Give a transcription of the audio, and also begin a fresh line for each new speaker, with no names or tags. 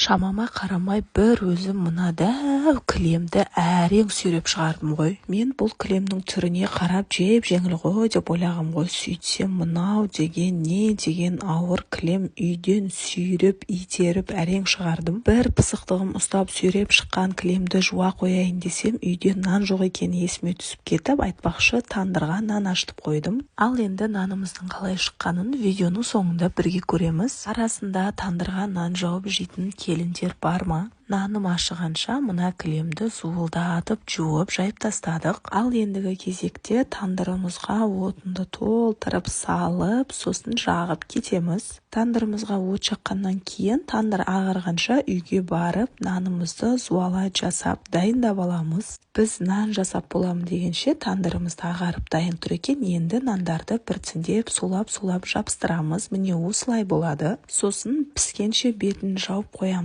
Шамама қарамай бір өзім мына дәу кілемді әрең сүйреп шығардым ғой. Мен бұл кілемнің түріне қарап, жеп-жеңіл ғой деп ойлағам ғой. Сөйтсем, мынау деген не деген ауыр кілем! Үйден сүйреп, итеріп әрең шығардым. Бір пысықтығым ұстап, сүйреп шыққан кілемді жуа қояйын десем, үйде нан жоқ екені есіме түсіп кетіп. Айтпақшы, тандырға нан ашытып қойдым. Ал енді нанымыздың қалай шыққанын видеоның соңында бірге көреміз. Арасында тандырға нан жауып жейтін келіндер бар ма? Наным ашығанша, мына кілемді зуылдатып жуып, жайып тастадық. Ал ендігі кезекте тандырымызға отынды толтырып салып, сосын жағып кетеміз. Тандырымызға от жаққаннан кейін, тандыр ағарғанша үйге барып, нанымызды зуала жасап, дайындап аламыз. Біз нан жасап боламын дегенше, тандырымыз да ағарып, дайын тұр екен. Енді нандарды біртіндеп сулап-сулап жабыстырамыз. Міне, осылай болады. Сосын піскенше бетін жауып қоямыз.